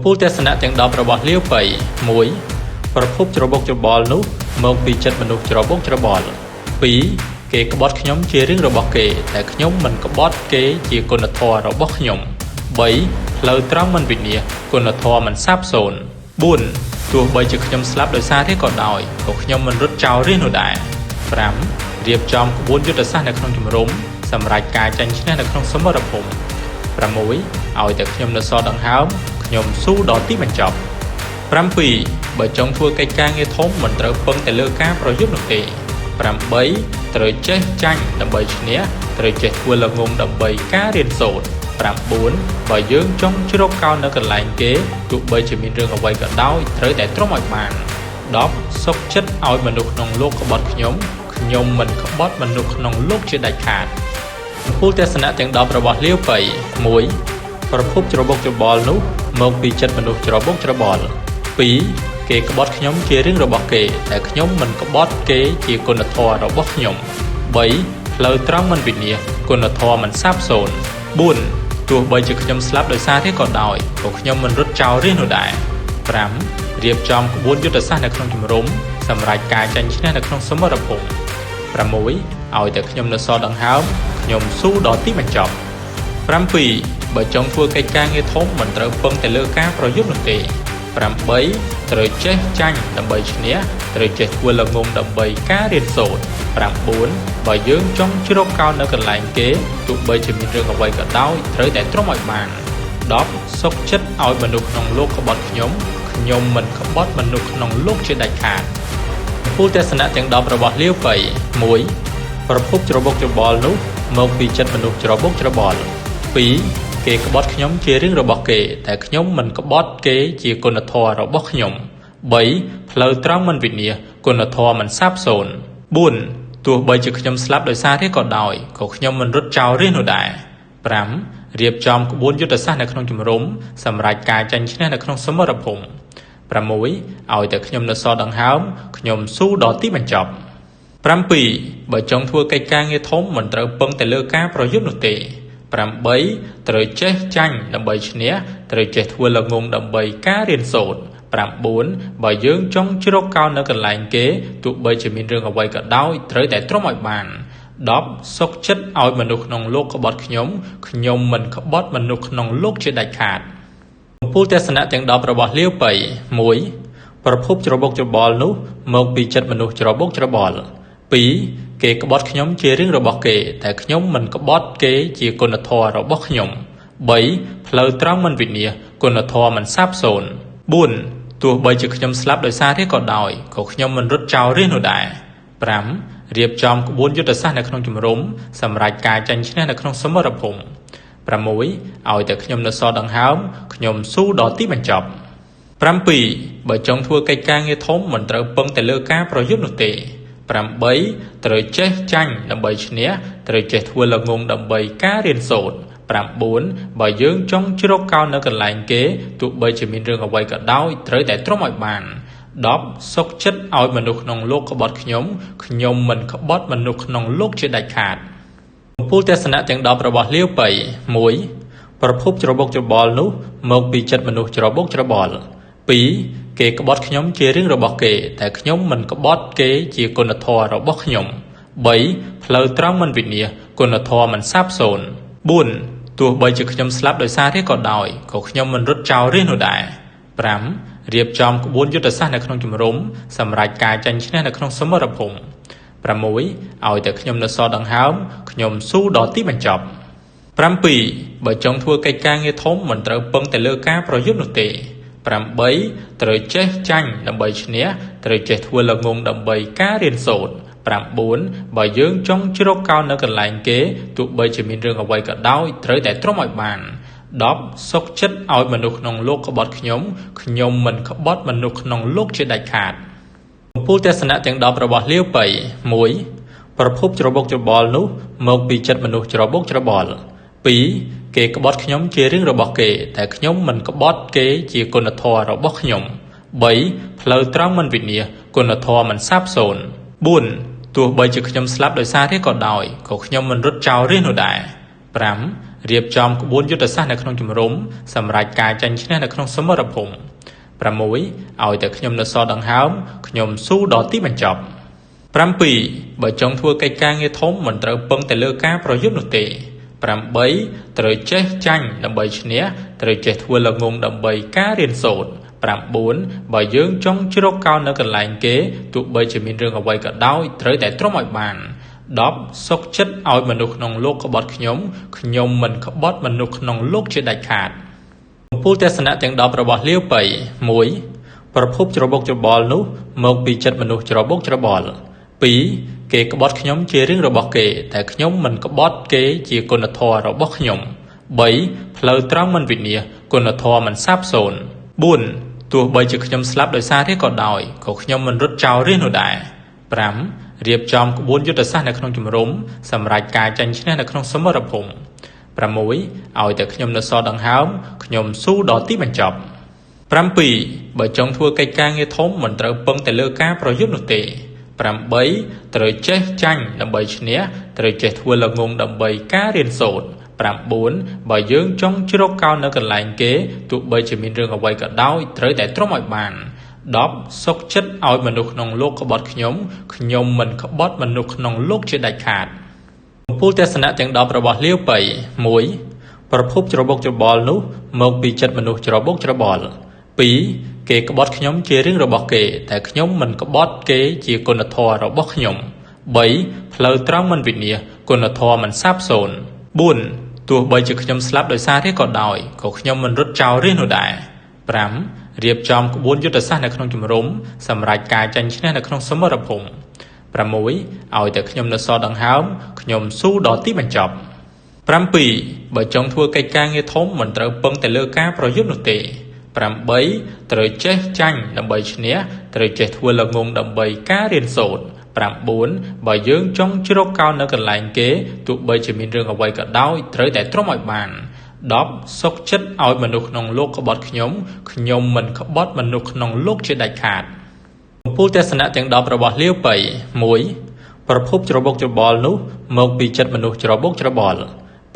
ពូលទស្សនៈទាំង10របស់លាវប៉ៃ1ប្រភពច្របូកច្របល់នោះមកពីចិត្តមនុស្សច្របូកច្របល់2គេក្បត់ខ្ញុំជារឿងរបស់គេតែខ្ញុំមិនក្បត់គេជាគុណធម៌របស់ខ្ញុំ3ផ្លូវត្រង់មិនវិនាសគុណធម៌មិនសាបសូន្យ4ទោះបីជាខ្ញុំស្លាប់ដោយសារទេក៏ដោយក៏ខ្ញុំមិនរត់ចោលរាជនោះដែរ5រៀបចំក្បួនយុទ្ធសាស្ត្រនៅក្នុងជំរំសម្រាប់ការចាញ់ឈ្នះនៅក្នុងសមរភូមិ6ឲ្យតែខ្ញុំនៅសល់ដង្ហើមខ្ញុំស៊ូដល់ទីបញ្ចប់7បើចង់ធ្វើកិច្ចការងារធំមិនត្រូវពឹងតែលើការប្រយុទ្ធនោះទេ8ត្រូវចេះចាញ់ដើម្បីឈ្នះត្រូវចេះធ្វើល្ងងដើម្បីការរៀនសូត្រ9បើយើងចង់ជ្រកកោននៅកន្លែងគេទោះបីជាមានរឿងអ្វីក៏ដោយត្រូវតែទ្រាំឲ្យបាន10សុខចិត្តឲ្យមនុស្សក្នុងលោកក្បត់ខ្ញុំខ្ញុំមិនក្បត់មនុស្សក្នុងលោកជាដាច់ខាតពូលទស្សនៈទាំង10របស់លាវប៉ៃ1ប្រភពច្របូកច្របល់នោះមកពីចិត្តមនុស្សច្របូកច្របល់2គេក្បត់ខ្ញុំជារឿងរបស់គេតែខ្ញុំមិនក្បត់គេជាគុណធម៌របស់ខ្ញុំ3ផ្លូវត្រង់មិនវិនាសគុណធម៌មិនសាបសូន្យ4ទោះបីជាខ្ញុំស្លាប់ដោយសារទេក៏ដោយក៏ខ្ញុំមិនរត់ចោលរាជនោះដែរ5រៀបចំក្បួនយុទ្ធសាស្ត្រនៅក្នុងជំរំសម្រាប់ការចាញ់ឈ្នះនៅក្នុងសមរភូមិ6ឲ្យតែខ្ញុំនៅសល់ដង្ហើមខ្ញុំស៊ូដល់ទីបញ្ចប់7បើចង់ធ្វើកិច្ចការងារធំមិនត្រូវពឹងតែលើការប្រយុទ្ធនោះទេ8ត្រូវចេះចាញ់ដើម្បីឈ្នះត្រូវចេះធ្វើល្ងងដើម្បីការរៀនសូត្រ9បើយើងចង់ជ្រកកោននៅកន្លែងគេទោះបីជាមានរឿងអ្វីក៏ដោយត្រូវតែទ្រាំឲ្យបាន10សុខចិត្តឲ្យមនុស្សក្នុងលោកក្បត់ខ្ញុំខ្ញុំមិនក្បត់មនុស្សក្នុងលោកជាដាច់ខាតពូលទស្សនៈទាំង10របស់លាវប៉ៃ1ប្រភពច្របូកច្របល់នោះមកពីចិត្តមនុស្សច្របូកច្របល់2គេក្បត់ខ្ញុំជារឿងរបស់គេតែខ្ញុំមិនក្បត់គេជាគុណធម៌របស់ខ្ញុំ3ផ្លូវត្រង់មិនវិនាសគុណធម៌មិនសាបសូន្យ4ទោះបីជាខ្ញុំស្លាប់ដោយសារទេក៏ដោយក៏ខ្ញុំមិនរត់ចោលរាជនោះដែរ5រៀបចំក្បួនយុទ្ធសាស្ត្រនៅក្នុងជំរំសម្រាប់ការចាញ់ឈ្នះនៅក្នុងសមរភូមិ6ឲ្យតែខ្ញុំនៅសល់ដង្ហើមខ្ញុំស៊ូដល់ទីបញ្ចប់7បើចង់ធ្វើកិច្ចការងារធំមិនត្រូវពឹងតែលើការប្រយុទ្ធនោះទេ8ត្រូវចេះចាញ់ដើម្បីឈ្នះត្រូវចេះធ្វើល្ងងដើម្បីការរៀនសូត្រ9បើយើងចង់ជ្រកកោននៅកន្លែងគេទោះបីជាមានរឿងអ្វីក៏ដោយត្រូវតែទ្រាំឲ្យបាន10សុខចិត្តឲ្យមនុស្សក្នុងលោកក្បត់ខ្ញុំខ្ញុំមិនក្បត់មនុស្សក្នុងលោកជាដាច់ខាតពូលទស្សនៈទាំង10របស់លាវប៉ៃ1ប្រភពច្របូកច្របល់នោះមកពីចិត្តមនុស្សច្របូកច្របល់2គេក្បត់ខ្ញុំជារឿងរបស់គេតែខ្ញុំមិនក្បត់គេជាគុណធម៌របស់ខ្ញុំ3ផ្លូវត្រង់មិនវិនាសគុណធម៌មិនសាបសូន្យ4ទោះបីជាខ្ញុំស្លាប់ដោយសារទេក៏ដោយក៏ខ្ញុំមិនរត់ចោលរាជនោះដែរ5រៀបចំក្បួនយុទ្ធសាស្ត្រនៅក្នុងជំរំសម្រាប់ការចាញ់ឈ្នះនៅក្នុងសមរភូមិ6ឲ្យតែខ្ញុំនៅសល់ដង្ហើមខ្ញុំស៊ូដល់ទីបញ្ចប់7បើចង់ធ្វើកិច្ចការងារធំមិនត្រូវពឹងតែលើការប្រយុទ្ធនោះទេ8ត្រូវចេះចាញ់ដើម្បីឈ្នះត្រូវចេះធ្វើល្ងងដើម្បីការរៀនសូត្រ9បើយើងចង់ជ្រកកោននៅកន្លែងគេទោះបីជាមានរឿងអ្វីក៏ដោយត្រូវតែទ្រាំឲ្យបាន10សុខចិត្តឲ្យមនុស្សក្នុងលោកក្បត់ខ្ញុំខ្ញុំមិនក្បត់មនុស្សក្នុងលោកជាដាច់ខាតពូលទស្សនៈទាំង10របស់លាវប៉ៃ1ប្រភពច្របូកច្របល់នោះមកពីចិត្តមនុស្សច្របូកច្របល់2គេក្បត់ខ្ញុំជារឿងរបស់គេតែខ្ញុំមិនក្បត់គេជាគុណធម៌របស់ខ្ញុំ3ផ្លូវត្រង់មិនវិនាសគុណធម៌មិនសាបសូន្យ4ទោះបីជាខ្ញុំស្លាប់ដោយសារទេក៏ដោយក៏ខ្ញុំមិនរត់ចោលរាជនោះដែរ5រៀបចំក្បួនយុទ្ធសាស្ត្រនៅក្នុងជំរំសម្រាប់ការចាញ់ឈ្នះនៅក្នុងសមរភូមិ6ឲ្យតែខ្ញុំនៅសល់ដង្ហើមខ្ញុំស៊ូដល់ទីបញ្ចប់7បើចង់ធ្វើកិច្ចការងារធំមិនត្រូវពឹងតែលើការប្រយុទ្ធនោះទេ8ត្រូវចេះចាញ់ដើម្បីឈ្នះត្រូវចេះធ្វើល្ងងដើម្បីការរៀនសូត្រ9បើយើងចង់ជ្រកកោននៅកន្លែងគេទោះបីជាមានរឿងអ្វីក៏ដោយត្រូវតែទ្រាំឲ្យបាន10សុខចិត្តឲ្យមនុស្សក្នុងលោកក្បត់ខ្ញុំខ្ញុំមិនក្បត់មនុស្សក្នុងលោកជាដាច់ខាតពូលទស្សនៈទាំង10របស់លាវប៉ៃ1ប្រភពច្របូកច្របល់នោះមកពីចិត្តមនុស្សច្របូកច្របល់2គេក្បត់ខ្ញុំជារឿងរបស់គេតែខ្ញុំមិនក្បត់គេជាគុណធម៌របស់ខ្ញុំ3ផ្លូវត្រង់មិនវិនាសគុណធម៌មិនសាបសូន្យ4ទោះបីជាខ្ញុំស្លាប់ដោយសារទេក៏ដោយក៏ខ្ញុំមិនរត់ចោលរាជនោះដែរ5 រៀបចំក្បួនយុទ្ធសាស្ត្រនៅក្នុងជំរំសម្រាប់ការចាញ់ឈ្នះនៅក្នុងសមរភូមិ6ឲ្យតែខ្ញុំនៅសល់ដង្ហើមខ្ញុំស៊ូដល់ទីបញ្ចប់7បើចង់ធ្វើកិច្ចការងារធំមិនត្រូវពឹងតែលើការប្រយុទ្ធនោះទេ8ត្រូវចេះចាញ់ដើម្បីឈ្នះត្រូវចេះធ្វើល្ងងដើម្បីការរៀនសូត្រ9បើយើងចង់ជ្រកកោននៅកន្លែងគេទោះបីជាមានរឿងអ្វីក៏ដោយត្រូវតែទ្រាំឲ្យបាន10សុខចិត្តឲ្យមនុស្សក្នុងលោកក្បត់ខ្ញុំខ្ញុំមិនក្បត់មនុស្សក្នុងលោកជាដាច់ខាតកំពូលទស្សនៈទាំង10របស់លាវប៉ៃ1ប្រភពច្របូកច្របល់នោះមកពីចិត្តមនុស្សច្របូកច្របល់2គេក្បត់ខ្ញុំជារឿងរបស់គេតែខ្ញុំមិនក្បត់គេជាគុណធម៌របស់ខ្ញុំ3ផ្លូវត្រង់មិនវិនាសគុណធម៌មិនសាបសូន្យ4ទោះបីជាខ្ញុំស្លាប់ដោយសាររាជក៏ដោយក៏ខ្ញុំមិនរត់ចោលរាជនោះដែរ5រៀបចំក្បួនយុទ្ធសាស្ត្រនៅក្នុងជំរំសម្រាប់ការចាញ់ឈ្នះនៅក្នុងសមរភូមិ6ឲ្យតែខ្ញុំនៅសល់ដង្ហើមខ្ញុំស៊ូដល់ទីបញ្ចប់7បើចង់ធ្វើកិច្ចការងារធំមិនត្រូវពឹងតែលើការប្រយុទ្ធនោះទេ8ត្រូវចេះចាញ់ដើម្បីឈ្នះត្រូវចេះធ្វើល្ងងដើម្បីការរៀនសូត្រ9បើយើងចង់ជ្រកកោននៅកន្លែងគេទោះបីជាមានរឿងអ្វីក៏ដោយត្រូវតែទ្រាំឲ្យបាន10សុខចិត្តឲ្យមនុស្សក្នុងលោកក្បត់ខ្ញុំខ្ញុំមិនក្បត់មនុស្សក្នុងលោកជាដាច់ខាតកំពូលទស្សនៈទាំង10របស់លាវប៉ៃ1ប្រភពច្របូកច្របល់នោះមកពីចិត្តមនុស្សច្របូកច្របល់2គេក្បត់ខ្ញុំជារឿងរបស់គេតែខ្ញុំមិនក្បត់គេជាគុណធម៌របស់ខ្ញុំ3ផ្លូវត្រង់មិនវិនាសគុណធម៌មិនសាបសូន្យ4ទោះបីជាខ្ញុំស្លាប់ដោយសាររាជក៏ដោយក៏ខ្ញុំមិនរត់ចោលរាជនោះដែរ5រៀបចំក្បួនយុទ្ធសាស្ត្រនៅក្នុងជំរំសម្រាប់ការចាញ់ឈ្នះនៅក្នុងសមរភូមិ6ឲ្យតែខ្ញុំនៅសល់ដង្ហើមខ្ញុំស៊ូដល់ទីបញ្ចប់7បើចង់ធ្វើកិច្ចការងារធំមិនត្រូវពឹងតែលើការប្រយុទ្ធនោះទេ8ត្រូវចេះចាញ់ដើម្បីឈ្នះត្រូវចេះធ្វើល្ងងដើម្បីការរៀនសូត្រ9បើយើងចង់ជ្រកកោននៅកន្លែងគេទោះបីជាមានរឿងអ្វីក៏ដោយត្រូវតែទ្រាំឲ្យបាន10សុខចិត្តឲ្យមនុស្សក្នុងលោកក្បត់ខ្ញុំខ្ញុំមិនក្បត់មនុស្សក្នុងលោកជាដាច់ខាតកំពូលទស្សនៈទាំង10របស់លាវប៉ៃ1ប្រភពច្របូកច្របល់នោះមកពីចិត្តមនុស្សច្របូកច្របល់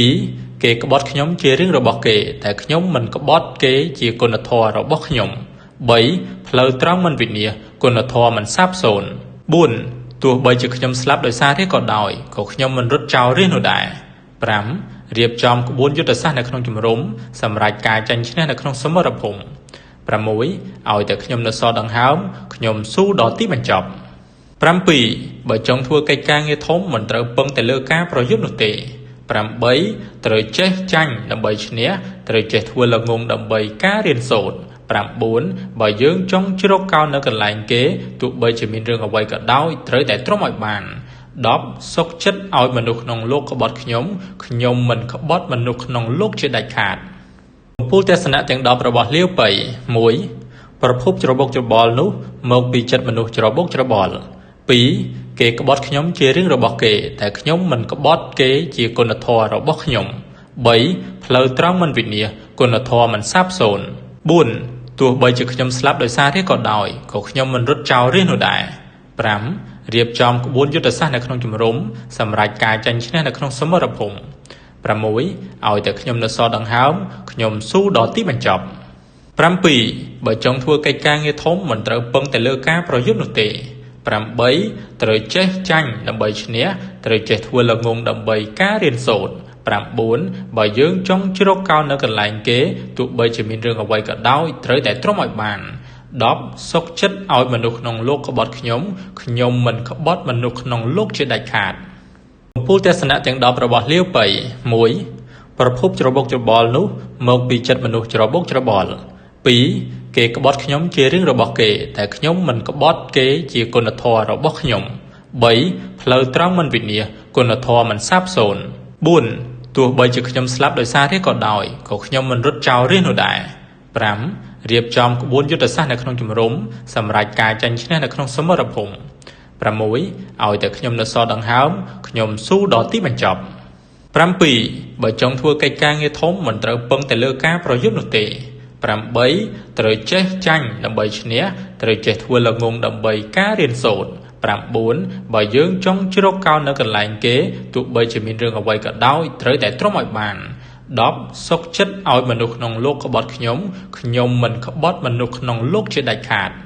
2គេក្បត់ខ្ញុំជារឿងរបស់គេតែខ្ញុំមិនក្បត់គេជាគុណធម៌របស់ខ្ញុំ3ផ្លូវត្រង់មិនវិនាសគុណធម៌មិនសាបសូន្យ4ទោះបីជាខ្ញុំស្លាប់ដោយសាររាជក៏ដោយក៏ខ្ញុំមិនរត់ចោលរាជនោះដែរ5រៀបចំក្បួនយុទ្ធសាស្ត្រនៅក្នុងជំរំសម្រាប់ការចាញ់ឈ្នះនៅក្នុងសមរភូមិ6ឲ្យតែខ្ញុំនៅសល់ដង្ហើមខ្ញុំស៊ូដល់ទីបញ្ចប់7បើចង់ធ្វើកិច្ចការងារធំមិនត្រូវពឹងតែលើការប្រយុទ្ធនោះទេ8ត្រូវចេះចាញ់ដើម្បីឈ្នះត្រូវចេះធ្វើល្ងងដើម្បីការរៀនសូត្រ9បើយើងចង់ជ្រកកោននៅកន្លែងគេទោះបីជាមានរឿងអ្វីក៏ដោយត្រូវតែទ្រាំឲ្យបាន10សុខចិត្តឲ្យមនុស្សក្នុងលោកក្បត់ខ្ញុំខ្ញុំមិនក្បត់មនុស្សក្នុងលោកជាដាច់ខាតកំពូលទស្សនៈទាំង10របស់លាវប៉ៃ1ប្រភពច្របូកច្របល់នោះមកពីចិត្តមនុស្សច្របូកច្របល់2គេក្បត់ខ្ញុំជារឿងរបស់គេតែខ្ញុំមិនក្បត់គេជាគុណធម៌របស់ខ្ញុំ3ផ្លូវត្រង់មិនវិនាសគុណធម៌មិនសាបសូន្យ4ទោះបីជាខ្ញុំស្លាប់ដោយសាររាជក៏ដោយក៏ខ្ញុំមិនរត់ចោលរាជនោះដែរ5រៀបចំក្បួនយុទ្ធសាស្ត្រនៅក្នុងជំរំសម្រាប់ការចាញ់ឈ្នះនៅក្នុងសមរភូមិ6ឲ្យតែខ្ញុំនៅសល់ដង្ហើមខ្ញុំស៊ូដល់ទីបញ្ចប់7បើចង់ធ្វើកិច្ចការងារធំមិនត្រូវពឹងតែលើការប្រយុទ្ធនោះទេ8ត្រូវចេះចាញ់ដើម្បីឈ្នះត្រូវចេះធ្វើល្ងងដើម្បីការរៀនសូត្រ9បើយើងចង់ជ្រកកោននៅកន្លែងគេទោះបីជាមានរឿងអ្វីក៏ដោយត្រូវតែទ្រាំឲ្យបាន10សុខចិត្តឲ្យមនុស្សក្នុងលោកក្បត់ខ្ញុំខ្ញុំមិនក្បត់មនុស្សក្នុងលោកជាដាច់ខាតកំពូលទស្សនៈទាំង10របស់លាវប៉ៃ1ប្រភពច្របូកច្របល់នោះមកពីចិត្តមនុស្សច្របូកច្របល់2គេក្បត់ខ្ញុំជារឿងរបស់គេតែខ្ញុំមិនក្បត់គេជាគុណធម៌របស់ខ្ញុំ3ផ្លូវត្រង់មិនវិនាសគុណធម៌មិនសាបសូន្យ4ទោះបីជាខ្ញុំស្លាប់ដោយសាររាជក៏ដោយក៏ខ្ញុំមិនរត់ចោលរាជនោះដែរ5រៀបចំក្បួនយុទ្ធសាស្ត្រនៅក្នុងជំរំសម្រាប់ការចាញ់ឈ្នះនៅក្នុងសមរភូមិ6ឲ្យតែខ្ញុំនៅសល់ដង្ហើមខ្ញុំស៊ូដល់ទីបញ្ចប់7បើចង់ធ្វើកិច្ចការងារធំមិនត្រូវពឹងតែលើការប្រយុទ្ធនោះទេ8ត្រូវចេះចាញ់ដើម្បីឈ្នះត្រូវចេះធ្វើល្ងងដើម្បីការរៀនសូត្រ9បើយើងចង់ជ្រកកោននៅកន្លែងគេទោះបីជាមានរឿងអ្វីក៏ដោយត្រូវតែទ្រាំឲ្យបាន 10សុខចិត្តឲ្យមនុស្សក្នុងលោកក្បត់ខ្ញុំខ្ញុំមិនក្បត់មនុស្សក្នុងលោកជាដាច់ខាត។